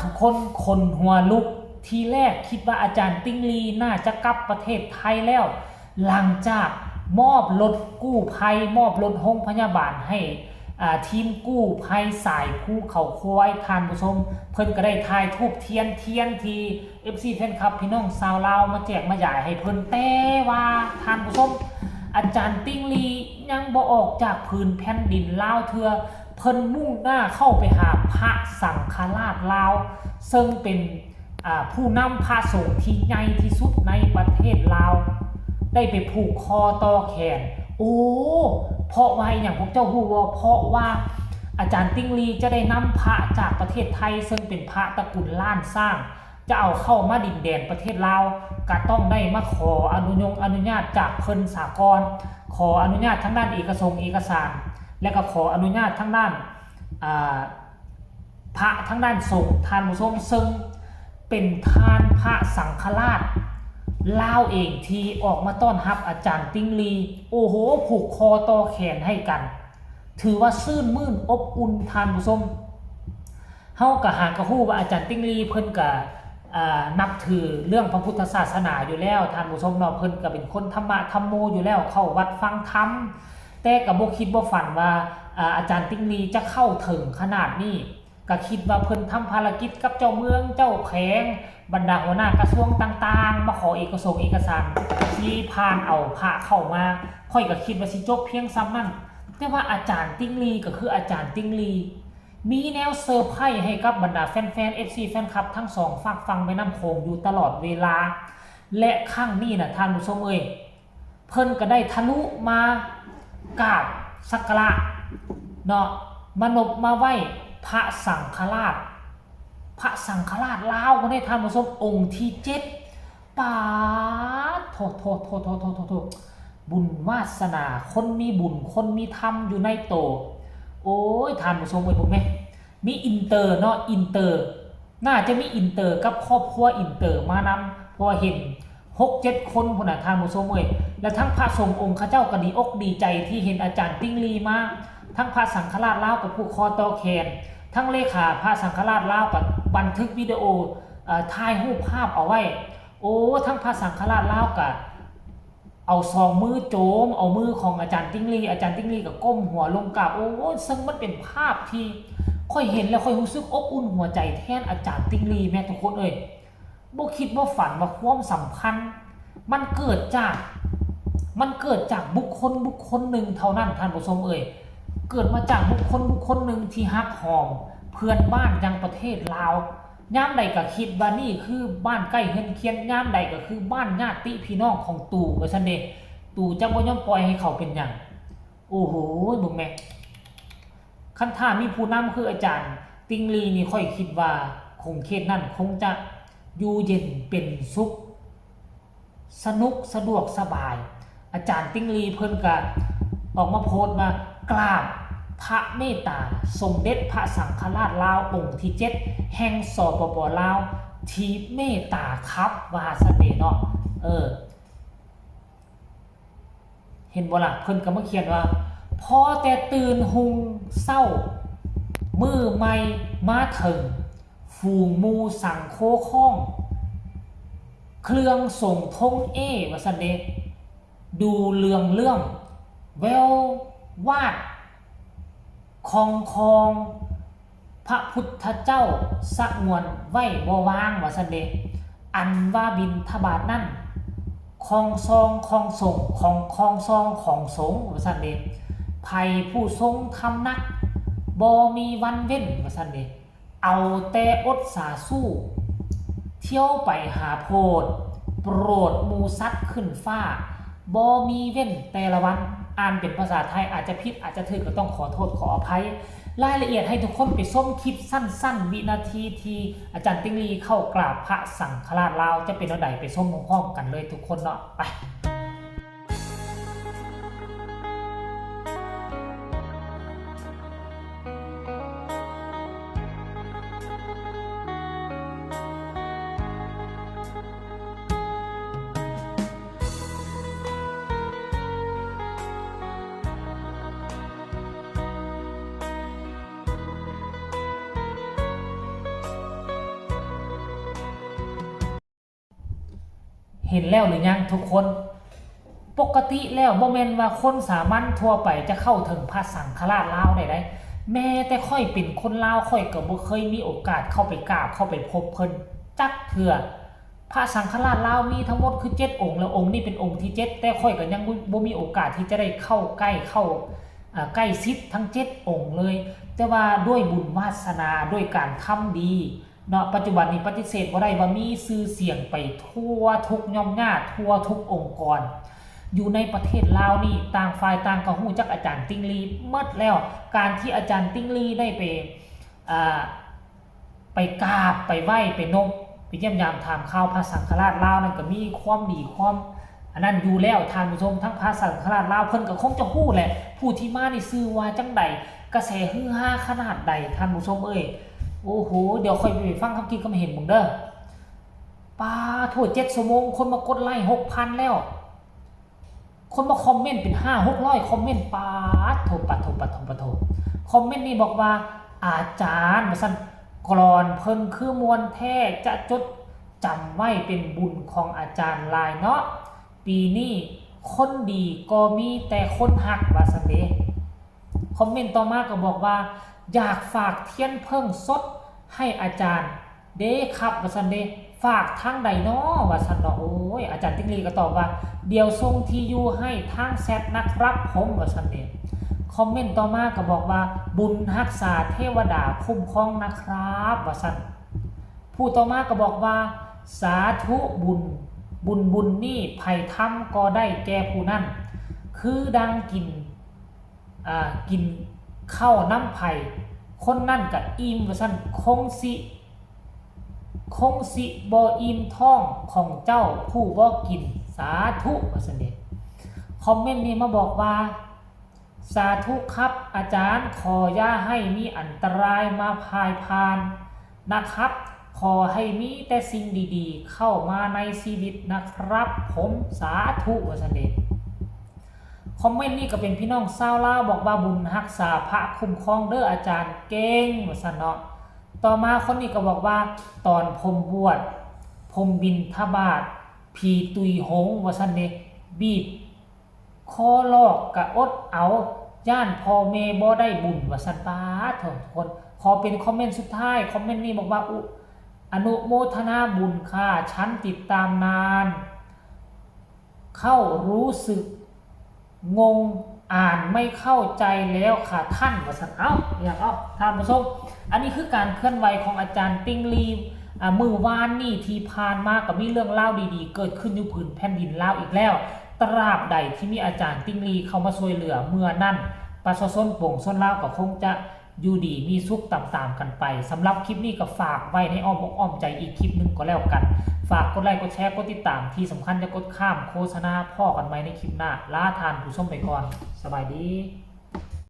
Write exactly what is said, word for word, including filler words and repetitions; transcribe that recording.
ทุกคนขนหัวลุก ทีแรกคิดว่าอาจารย์ติ๊งลีน่าจะกลับประเทศไทยแล้ว หลังจากมอบรถกู้ภัย มอบรถโรงพยาบาลให้ อ่า ทีมกู้ภัยสายภูเขาควาย ท่านผู้ชม เพิ่นก็ได้ถ่ายธูปเทียน เทียนที่ เอฟซี แฟนคลับ พี่น้องชาวลาวมาแจกมาจ่ายให้เพิ่น แต่ว่าท่านผู้ชม อาจารย์ติ๊งลียังบ่ออกจากผืนแผ่นดินลาวเทื่อ เพิ่นมุ่งหน้าเข้าไปหาพระสังฆราชลาว ซึ่งเป็น อ่า ผู้นำพระสงฆ์ที่ใหญ่ที่สุดในประเทศลาว ได้ไปผูกคอต่อแขน โอ้ เพราะว่าอหย่างพวกเจ้าฮู้บ่ เพราะว่าอาจารย์ติ๊งลีจะได้นำพระจากประเทศไทย ซึ่งเป็นพระตระกูลล้านช้าง จะเอาเข้ามาดินแดนประเทศลาว ก็ต้องได้มาขออนุยงอนุญาตจากเพิ่นสากอน ขออนุญาตทางด้านเอกสงค์เอกสาร และก็ขออนุญาตทางด้าน อ่า พระทางด้านสงฆ์ ท่านผู้ชม ซึ่งเป็นท่านพระสังฆราชลาวเองที่ออกมาต้อนรับอาจารย์ติ๊งลี โอ้โห ผูกคอต่อแขนให้กัน ถือว่าชื่นมื่นอบอุ่น ท่านผู้ชม เฮาก็หากะฮู้ว่าอาจารย์ติ๊งลีเพิ่นก็ อ่า นับถือเรื่องพระพุทธศาสนาอยู่แล้ว ท่านผู้ชมเนาะ เพิ่นก็เป็นคนธรรมะธัมโมอยู่แล้ว เข้าวัดฟังธรรม แต่ก็บ่คิดบ่ฝันว่า อ่า อาจารย์ติ๊งลีจะเข้าถึงขนาดนี้ ก็คิดว่าเพิ่นทำภารกิจกับเจ้าเมืองเจ้าแขวง บรรดาหัวหน้ากระทรวงต่างๆ มาขอเอกสงค์เอกสาร สิผ่านเอาพระเข้ามา ข้อยก็คิดว่าสิจบเพียงส่ำนั้น แต่ว่าอาจารย์ติ๊งลีก็คืออาจารย์ติ๊งลี มีแนวเซอร์ไพรส์ให้กับบรรดาแฟนๆ เอฟซี แฟนคลับทั้งสองฝากฝั่งแม่น้ำโขงอยู่ตลอดเวลา และครั้งนี้นะท่านผู้ชมเอ้ย เพิ่นก็ได้ทะลุมากราบสักการะเนาะ มานบมาไหว้พระสังฆราช พระสังฆราชลาวคนนี้ท่านผู้ชม องค์ที่เจ็ด ปาดโถ โถ โถ บุญวาสนา คนมีบุญ คนมีธรรมอยู่ในโต โอ้ย ท่านผู้ชมเอ้ย พวกแม่ มีอินเตอร์เนาะ อินเตอร์ น่าจะมีอินเตอร์กับครอบครัวอินเตอร์มานำ เพราะว่าเห็นหกเจ็ดคนพุ้นน่ะ ท่านผู้ชมเอ้ย และทั้งพระสงฆ์องค์เขาเจ้าก็ดีอกดีใจที่เห็นอาจารย์ติ๊งลีมา ทั้งพระสังฆราชลาวก็ผูกคอต่อแขน ทั้งเลขาพระสังฆราชลาวก็บันทึกวิดีโอ เอ่อ ถ่ายรูปภาพเอาไว้ โอ้ ทั้งพระสังฆราชลาวก็ เอาสองมือโจม เอามือของอาจารย์ติ๊งลี อาจารย์ติ๊งลีก็ก้มหัวลงกราบ โอ้ ซึ่งมันเป็นภาพที่ข้อยเห็นแล้วข้อยรู้สึกอบอุ่นหัวใจแทนอาจารย์ติ๊งลีแม่ทุกคนเอ้ย บ่คิดบ่ฝันว่าความสัมพันธ์ มันเกิดจาก มันเกิดจากบุคคลบุคคลหนึ่งเท่านั้น ท่านผู้ชมเอ้ย เกิดมาจากบุคคลบุคคลหนึ่งที่ฮักหอมเพื่อนบ้านยังประเทศลาว ยามใดก็คิดว่านี่คือบ้านใกล้เฮือนเคียง ยามใดก็คือบ้านญาติพี่น้องของตู่ ว่าซั่นเด้ ตู่จักบ่ยอมปล่อยให้เขาเป็นหยัง โอ้โห เบิ่งแม่ คันถ้ามีผู้นำคืออาจารย์ติ๊งลีนี่ ข้อยคิดว่าคงเขตนั้นคงจะอยู่เย็นเป็นสุข สนุกสะดวกสบาย อาจารย์ติ๊งลีเพิ่นก็ออกมาโพสต์ว่ากราบพระเมตตาสมเด็จพระสังฆราชลาวองค์ที่เจ็ด แห่ง สปป ลาว ที่เมตตาครับ ว่าซั่นเด้เนาะ เออ เห็นบ่ล่ะ เพิ่นก็มาเขียนว่า พอแต่ตื่นหุงเซ้า มื้อใหม่มาเถิง ฝูงหมู่สังโคคอง เครื่องสงทงเอ ว่าซั่นเด้ ดูเรืองเรื่อง แวววาด คองคอง พระพุทธเจ้าสงวนไว้บ่วาง ว่าซั่นเด้ อันว่าบิณฑบาตนั้น คองซองคองสง ของคองซองของสง ว่าซั่นเด้ ไผผู้ทรงธรรมนัก บ่มีวันเว้น ว่าซั่นเด้ เอาแต่อดสาสู้ เที่ยวไปหาโพด โปรดหมู่สัตว์ขึ้นฟ้า บ่มีเว้นแต่ละวัน อ่านเป็นภาษาไทยอาจจะผิดอาจจะถูกก็ต้องขอโทษขออภัย รายละเอียดให้ทุกคนไปชมคลิปสั้นๆ วินาทีที่อาจารย์ติ๊งลีเข้ากราบพระสังฆราชลาว จะเป็นแนวใดไปชมพร้อมๆ กันเลยทุกคนเนาะ ไป เห็นแล้วหรือยังทุกคน ปกติแล้วบ่แม่นว่าคนสามัญทั่วไปจะเข้าถึงพระสังฆราชลาวได้ได๋ แม้แต่ข้อยเป็นคนลาว ข้อยก็บ่เคยมีโอกาสเข้าไปกราบ เข้าไปพบเพิ่นจักเทื่อ พระสังฆราชลาวมีทั้งหมดคือเจ็ดองค์ แล้วองค์นี้เป็นองค์ที่เจ็ด แต่ข้อยก็ยังบ่ บ่มีโอกาสที่จะได้เข้าใกล้ เข้า อ่า ใกล้ชิดทั้งเจ็ดองค์เลย แต่ว่าด้วยบุญวาสนา ด้วยการทำดี เนาะ ปัจจุบันนี้ปฏิเสธบ่ได้ว่ามีชื่อเสียงไปทั่วทุกหย่อมหญ้า ทั่วทุกองค์กร อยู่ในประเทศลาวนี่ ต่างฝ่ายต่างก็ฮู้จักอาจารย์ติ๊งลี่หมดแล้ว การที่อาจารย์ติ๊งลี่ได้ไป อ่า ไปกราบ ไปไหว้ ไปนบ ไปเยี่ยมยามถามข่าวพระสังฆราชลาวนั่นก็มีความดีความ อันนั้นอยู่แล้ว ท่านผู้ชม ทั้งพระสังฆราชลาวเพิ่นก็คงจะฮู้แหละ ผู้ที่มานี่ชื่อว่าจั่งใด กระแสฮือฮาขนาดใด ท่านผู้ชมเอ้ย โอ้โห เดี๋ยวข้อยไปฟังความคิดความเห็นเบิ่งเด้อ ปาโถ เจ็ดชั่วโมง คนมากดไลค์ หกพัน แล้ว คนมาคอมเมนต์เป็นห้าหกร้อยคอมเมนต์ ปาดโถ ปาดโถ ปาดโถ ปาดโถ คอมเมนต์นี่บอกว่า อาจารย์ ว่าซั่น กลอนเพิ่นคือม่วนแท้ จะจดจำไว้เป็นบุญของอาจารย์หลายเนาะ ปีนี้คนดีก็มีแต่คนฮัก ว่าซั่นเด้ คอมเมนต์ต่อมาก็บอกว่า อยากฝากเทียนเพิ่งสดให้อาจารย์เด้ครับ ว่าซั่นเด้ ฝากทางใดน้อ ว่าซั่นเนาะ โอ้ย อาจารย์ติ๊งลี่ก็ตอบว่า เดี๋ยวส่งที่อยู่ให้ทางแชทนะครับผม ว่าซั่นเด้ คอมเมนต์ต่อมาก็บอกว่า บุญฮักษาเทวดาคุ้มครองนะครับ ว่าซั่น ผู้ต่อมาก็บอกว่า สาธุบุญ บุญบุญนี่ไผทำก็ได้แก่ผู้นั้น คือดังกิน อ่า กินข้าวนำไผ คนนั้นก็อิ่ม ว่าซั่น คงสิ คงสิบ่อิ่มท้องของเจ้าผู้บ่กิน สาธุ ว่าซั่นเด้ คอมเมนต์นี้มาบอกว่า สาธุครับอาจารย์ ขออย่าให้มีอันตรายมาพายผ่านนะครับ ขอให้มีแต่สิ่งดีๆ เข้ามาในชีวิตนะครับผม สาธุ ว่าซั่นเด้ คอมเมนต์นี้ก็เป็นพี่น้องชาวลาวบอกว่า บุญฮักษาพระคุ้มครองเด้ออาจารย์ เก่ง ว่าซั่นเนาะ ต่อมาคนนี้ก็บอกว่า ตอนผมบวช ผมบิณฑบาต ผีตุยโหง ว่าซั่นเด้ บีบคอลอกกะอดเอา ย้านพ่อแม่บ่ได้บุญ ว่าซั่น ปาดโถ ทุกคน ขอเป็นคอมเมนต์สุดท้าย คอมเมนต์นี้บอกว่า อุ อนุโมทนาบุญค่ะ ฉันติดตามนาน เข้ารู้สึกงง อ่านไม่เข้าใจแล้วค่ะท่าน ว่าซั่น เอ้า อย่าง เอ้า ท่านผู้ชม อันนี้คือการเคลื่อนไหวของอาจารย์ติ๊งลี่ อ่า มื้อวานนี่ที่ผ่านมาก็มีเรื่องราวดีๆ เกิดขึ้นอยู่ผืนแผ่นดินลาวอีกแล้ว ตราบใดที่มีอาจารย์ติ๊งลี่เข้ามาช่วยเหลือเมื่อนั้น ประชาชนปวงชนลาวก็คงจะอยู่ดีมีสุขตามๆกันไป สำหรับคลิปนี้ก็ฝากไว้ในอ้อมอกอ้อมใจอีกคลิปหนึ่งก็แล้วกัน ฝากกดไลค์ กดแชร์ กดติดตาม ที่สำคัญอย่ากดข้ามโฆษณา พ้อกันใหม่ในคลิปหน้า ลาท่านผู้ชมไปก่อน สบายดี